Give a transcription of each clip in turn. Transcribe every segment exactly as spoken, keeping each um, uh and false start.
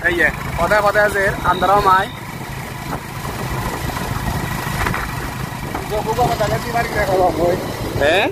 Ei ye, pode pode ejer, andaro mai. He?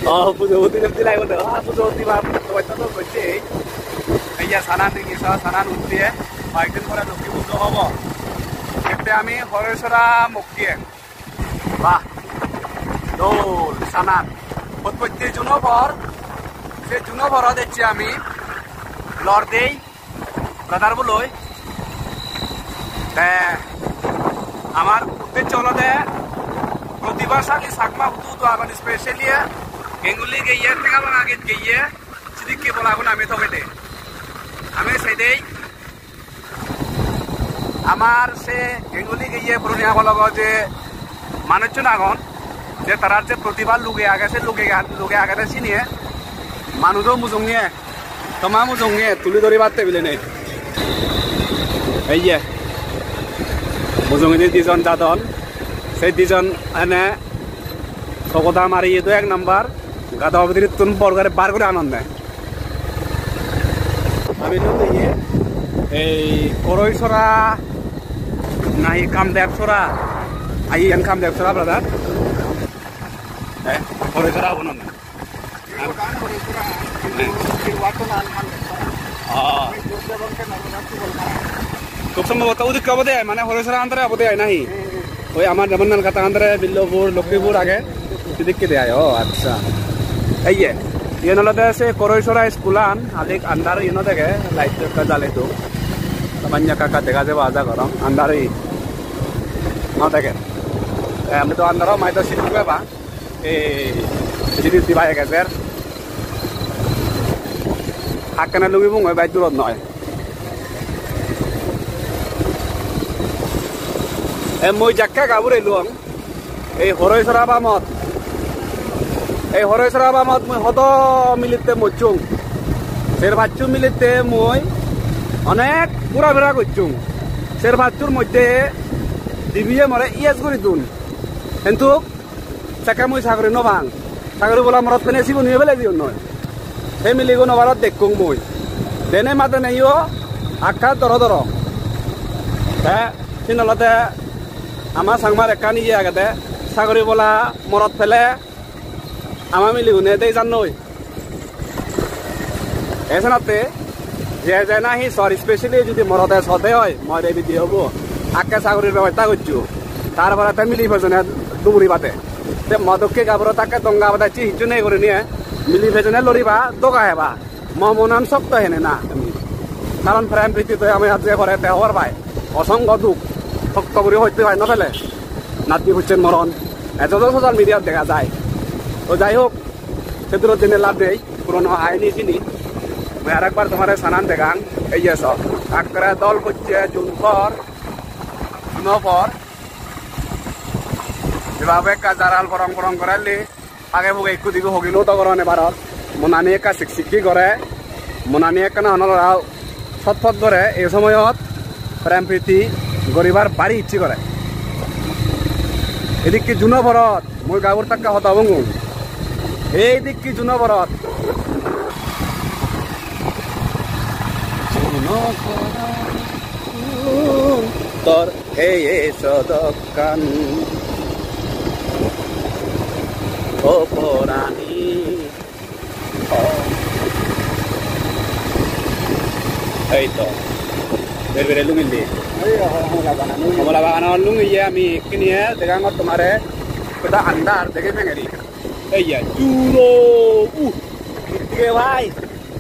Oh, pujo utti utti laibo de. Ah, pujo utti ba, pujo utti to gochche. Ei ye, sanan degi so, sanan utti e. Hoyekdin pore Lokki pujo obo. Ette ami Horoi Sora mokki e. Bah, dol, sanan. Pot potte juno por, se juno porot ecche ami lor dei, brother buloi. Te amar uddeccho olode protibhashali Chakma hudu hudu agon, specially Genguli geye, Tengabanga geye, sidikke bolagun ami togede. Ami sei dei Amar se Genguli geye Puraniya bologo je manuchun agon, je tarar je protibha luge age, se luge, luge agede siniye manujo mujunge, toma mujunge tuli doribatte bilinei. Ei ye, mujungedi dijon jadon, se dijon ene sogoda mariye do ek number, gado bidirittun bor guri bar guri anonde. Ami lung iye, ei Horoi Sora nahi Kamdep Sora? Ai, iyan Kamdep Sora, brother. Eh, Horoi Sora obo na? Ah. Khub sombhoboto udikke obode ai, mane Horoi Sora andare obode ai nahi? Oi amar jemon Nalgata andare Billopur, Lokkipur age, sidikke de ai. O, accha. Ei ye, iyen olode se Horoi Sora school an, alik andar iyen no dege, light ekka jalei don. Samanne ekka ekka dega jebo aja gorong, andar ei no dege. Te ami do andar o mai do sidikke ba. Ei, pijedi diba age jer. Hakkene lungibung oi, bej durot noi. E mui jakke gabur elung. Ei Horoi Sora bamot. Ei Horoi Sora bamot mui hodo militte mocchung. Ser pacchu militte mui onek gura fera gocchung. Ser pacchur moddhe dibiye more yes guri dun. Hintu sekke mui sagori no pang. Sagori bola morot pene sigun iye bele diyon noi. Family gun obarot dekkong mui. Dene madene yo akka doro doro. Te sin olode ama Changmar ekkan iye agede. Sagori bola morot pele ama miligune dei jan noi. Esenotte je je nahi sor, specially judi morode sode oi, more bidi obo. Akke sagurir bebosta goccho. Tar pore te mili pejone duguri bade. Te mo dokke gaburo takke donga bade chi hissu nei gurinei, mili pejone loriba, doga heba. Mo monan sokto hene na. Karon prem priti to ami ajje pore te hobor pai. Osongo duk. Sokto guri hoite pai no pele. Natti pucchen moron. Ejo do social media dega jai. To jai hok, se duro jene lab nei. Purono haini sini. Mui arekbar tomare sanan degang. Ei ye so. Akkere dol pocche jun por. Juno por. Ebabe ekka jaral porong porong gorelli. Age puge ikko dibe hogilo to gorone barot. Monani ekka siksikki gore. Monani ekkana honolora sotpot gore. Ei somoyot prem priti goribar bari icche gore. Edikke juno porot. Mui gabur takke hoda bongung. Ei dikki juno borot. Juno borot. Tor ei ei sodokkan. O porani. Ei to. Berbere lungilli. Ei, ho-, homola bagan lungilli. Homola baganot lungiye ami ikkini degangor tomare. Hoda andar dege pengeri. Ei ya, juro. Uh. Ittige bhai.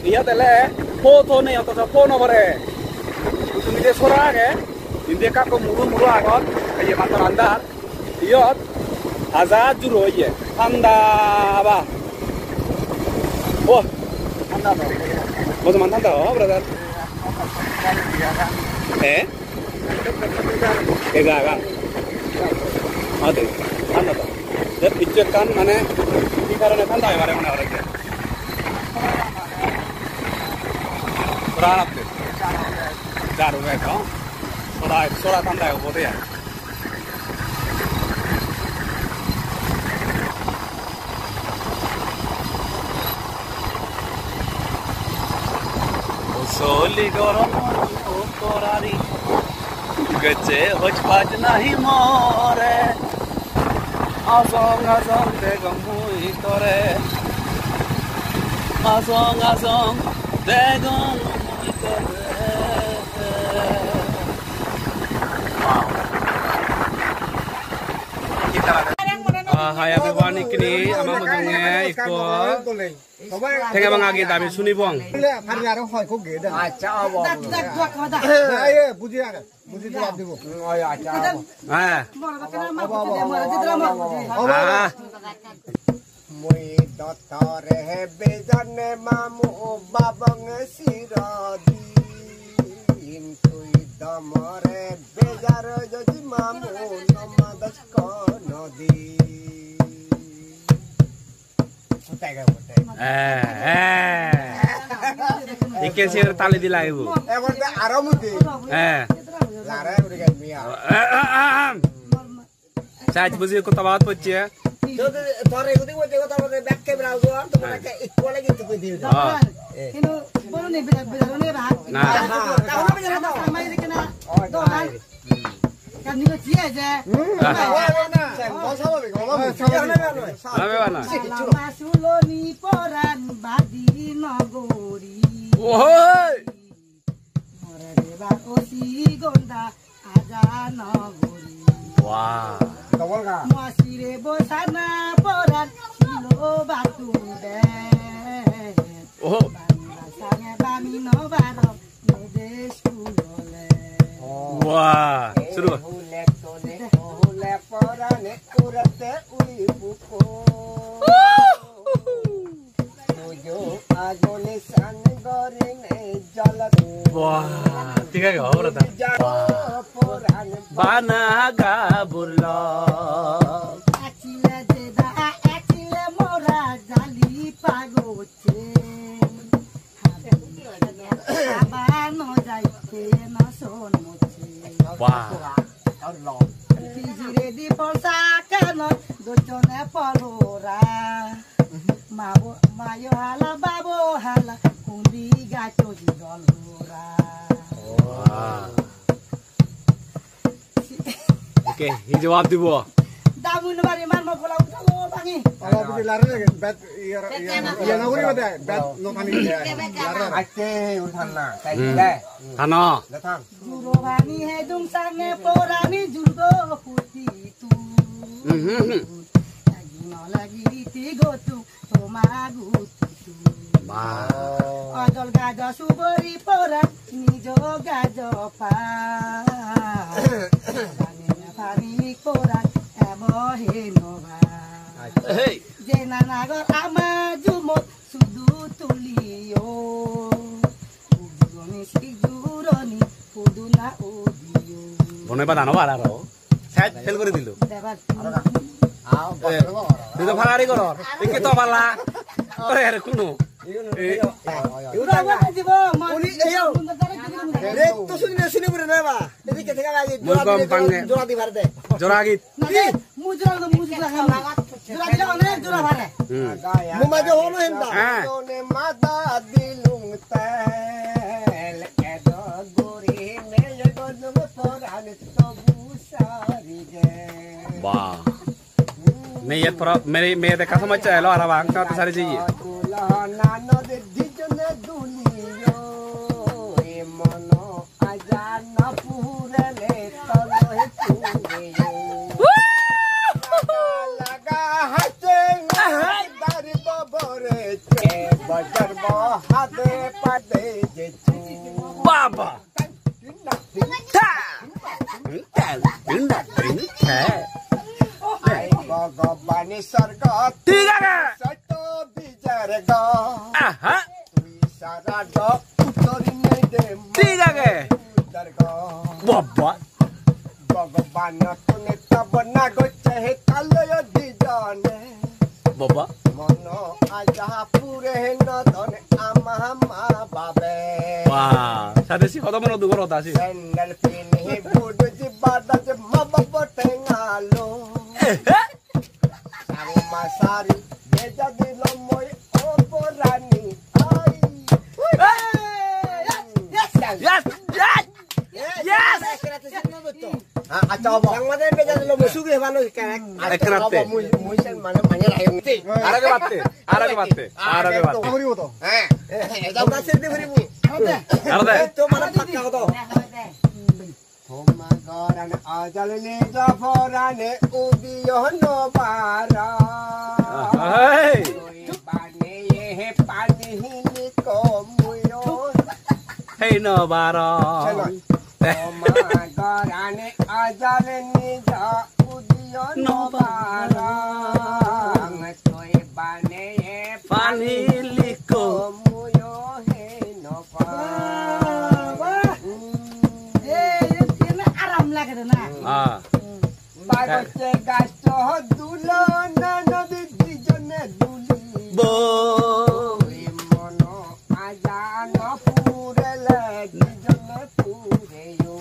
Iya tele. Pho tho nei, otocho pho no pore. Tumi de sora age. Indi ekka ekko muro muro agon. Ei ye mattor andar. Iyot hajar juro oye. Thanda ba. Oh. Thanda ba. Bojoman thanda, oh, brother. Eh? Ega, ega. Ade, thanda to. Je picture ekkan mane, hi karone thanda oi pare mone hore je. Sora anatte. Jaru ego. Sora, sora thanda oi pare ya. Soli gorong mui utorari, gecche hoj paj nahi more. Ajong ajong degong mui tore, ajong ajong degong mui tore. Ah, hi everyone, ikkini ama mujunge ikko tenga banga git ami sunibong. Accha, obo, obo. Buji age, buji jawab dibo. Oi, accha, obo. He. Obo, obo. Ah. Mui do tore bejane mamu babong sirodin, tui do more bejar jodi mamu, no madas kono din. Eh, eh. Ikke sir tali di laibo. Eh, bolte aro muti. Eh. Lare uri gel miya. Eh, eh, eh, eh. Saj buji ko tabat pocche. Jodi tore gudi pocche ko tabat back camera go, to back ikko lagi to di. Ah. Kinu bolu ni bida bida ni ba. Na. Kamu bida na. Sama ini kena. Oh, dohan. Kan ni ko cia aja. Hmm. Ah. Sama be bana. Sama be bana. Lama suloni poran badi nogori. Ohoi. More debar osi gonda aja nogori. Wah. Double ga. Mosire bosana poran silo batu de. Oh. Bani basane bani no baro. Wah, suru. Wah, thik age, hobo da. Wah. Bana ga burlo. Achile jeda, achile mora jali pagoche. Wah. Pijiredi polsa kano dojone polora. Mabo, mayo hala, babo hala, kundi gacho di dolora. Wah. Oke, hi jawab dibo? Damun bari mar mo bola uthalo bangi. Ala bidi lare lage, bet, iya, iya, iya, nagori bade, bet, no thani, iya, lare. Ache, un thanna, kai le. Thano. Le than. Juro bani he dung sange porani juro huti tu. Hmm, hmm, hmm. Lagi no lagi ti go tu. Toma gutu. Wah. Ojol gajo sugori poran, nijo gajo pa. Pani pani poran, ebo he no ba. Hey. Jena nagor ama jumot sudu tuliyo. Ujuroni sijuroni, puduna udiyo. Bone pada no bara ro. Side fail gori dilo. Debar. Eh, dilo farari goror. Ikke to bala. Ore, ere kuno. Eh. Uni, eyo. Re, to suni, suni bure na ba. Edike thega lagi. Mui gom pange. Jora di bhar de. Jora git. Nale, mui jora, mui jora. Jora dile onek jora bhare. Hmm. Muma jo hono henda. Ha. One mada dilung tel, edo guri meye godum poran tobu sari de. Wah. Meyet pora, meye, meyet ekka somosya elo, aro bang, sate sari jeye. Nano de dijone duniyo, e mono aja na purele tolo he pure. Laga hache dari bobore che, bajar bo hade pade je. Baba. Bhagobani sorgo. Thik age. Soito bijar go. Aha. Tui sara do uttori nei de. Thik age. Bijar go. Baba. Bhagobane tune tabona gocche he taloyo dijone. Baba. Mono aja pure he no done ama ama babe. Wah, sade si hodo mono dugor hoda si. Sandal pini budu ji bada je ma babo tengalo. Eh, eh. Saru masari beja dilo moi oporani. Ai. Eh, eh. Accha, obo. Bangladesh beja dilo musugi hebalo kerek. Ekkena atte. Mui, mui sen mane mane rayong. Arage batte, arage batte, arage batte. Horibo to. He. Eta basse de horibo. Arade. To mane pakka hoto. Toma goran ajal nijo porane udiyo no para. Hey. Pani hini ko muyo. Hey, no baro. Chalo. Toma gorane ajal nija udiyo no barang. Toi bane pani liko muyo he no barang. Wah, wah. Hmm. Eh, ini aram lage na. Ah. Bagocche gacho dulo na nodi dijone duli. Bo. Oi mono aja no purele dijone pureyo.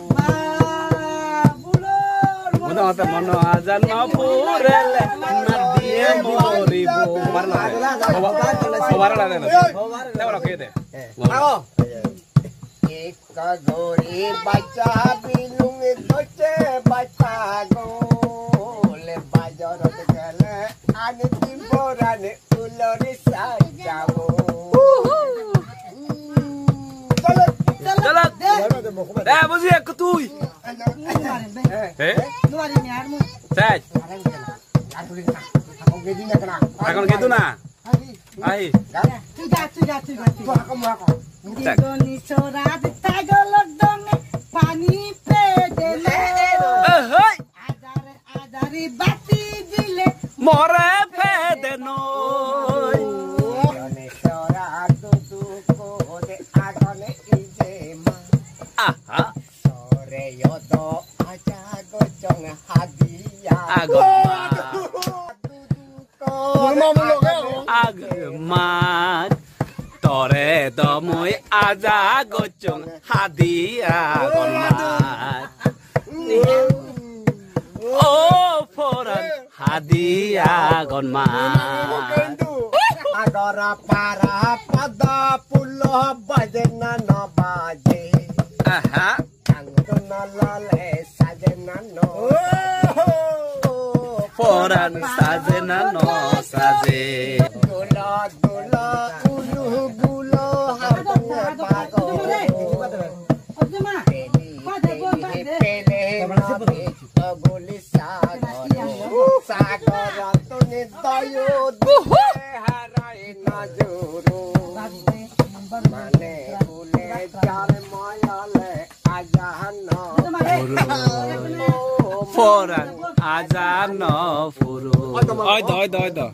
Mono ate mono aja no purele nadiye moribo. Hobar la, hobar la de. Te ora ke de. Ago. Ekka gori baccha bilung doche baccha go, le bajarot gele ani timborani ulori sajabo. Chalo. Chalo. De, buji ekko tui. Eh? Sai. Agon gedu na. Ahi. Tui ja, tui ja, tui ja, tui ja. Didoni sora ditta golok done pani pede no. Eh, hoi. Ajare, ajare bati dile. More pede noi. Didoni sora dudu kode agone ije ma. Aha. Sore yodo aja gocong hadiya. Agon ma. Ag-, mat, tore do mui aja gocchong hadi agon mat. O poran hadi agon mat. Agora para pada pulo baje na no baje. Aha. Angtona lale sajena no. Poran sajena no saje. Dula dula ulu gulo habang bago. Pele pele mabe togoli sagor. Sagor tuni doyo duhe harai najuru. Mane bule jar moyale. Poran ajar no puro. Oi do, oi do, oi do.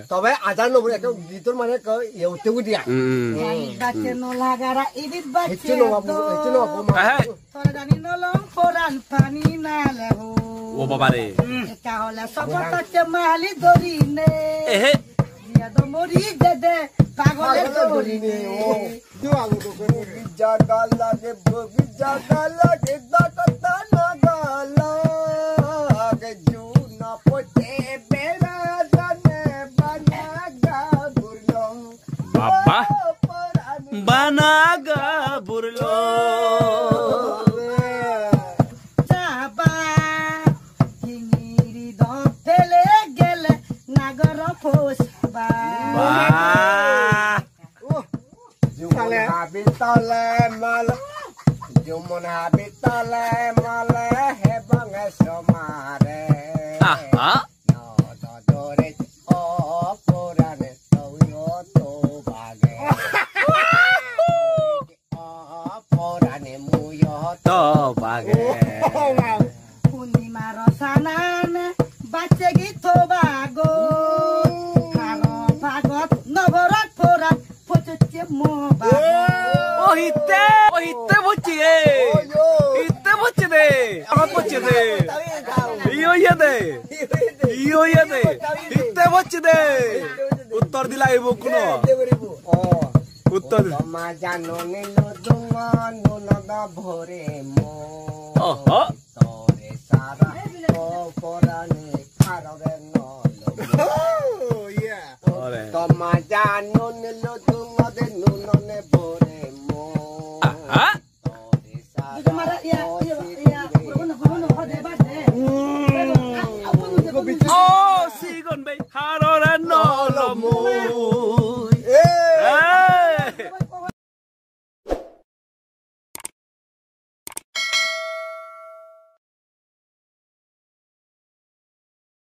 Tobe ajar no puro, ekko gitor mane ekko iye utte udia. Hmm. Ibatte no lagara, ibit bacche. Hicchu no babu, hicchu no babu. Eh. Tore jani no long poran pani na leho. O baba re. Ekka hole sobot hocche mali dorine. Ehe. Iya do mori jede pagole dorine. Bugi jaga lage, bugi jaga lage, dakata naga lage, juna poche bera dane banaga burlo. Baba. Banaga burlo. Jaba, hingiri do pele gele, nagoro posba. Ba. Jumon habi tole male, jumon habi tole male, hebang somare. Aha. No dodore o porane toyo to bage. O porane muyo to bage. Purnimar sanane bacchegi tobago. Haro pagot noborot porat pochoche mo bago. O hitte, o hitte bocche de. Hitte bocche de. Amat bocche de. Iyo iye de. Iyo iye de. Hitte bocche de. Uttor dila ibo kuno. Uttor. Toma jano nilo dunga nuna da bhore mo. Oho. Tore sara o porani karore no lobo. Oh, yeah. Ore. Toma jano nilo dunga de nuna ne bhore mo. Aha.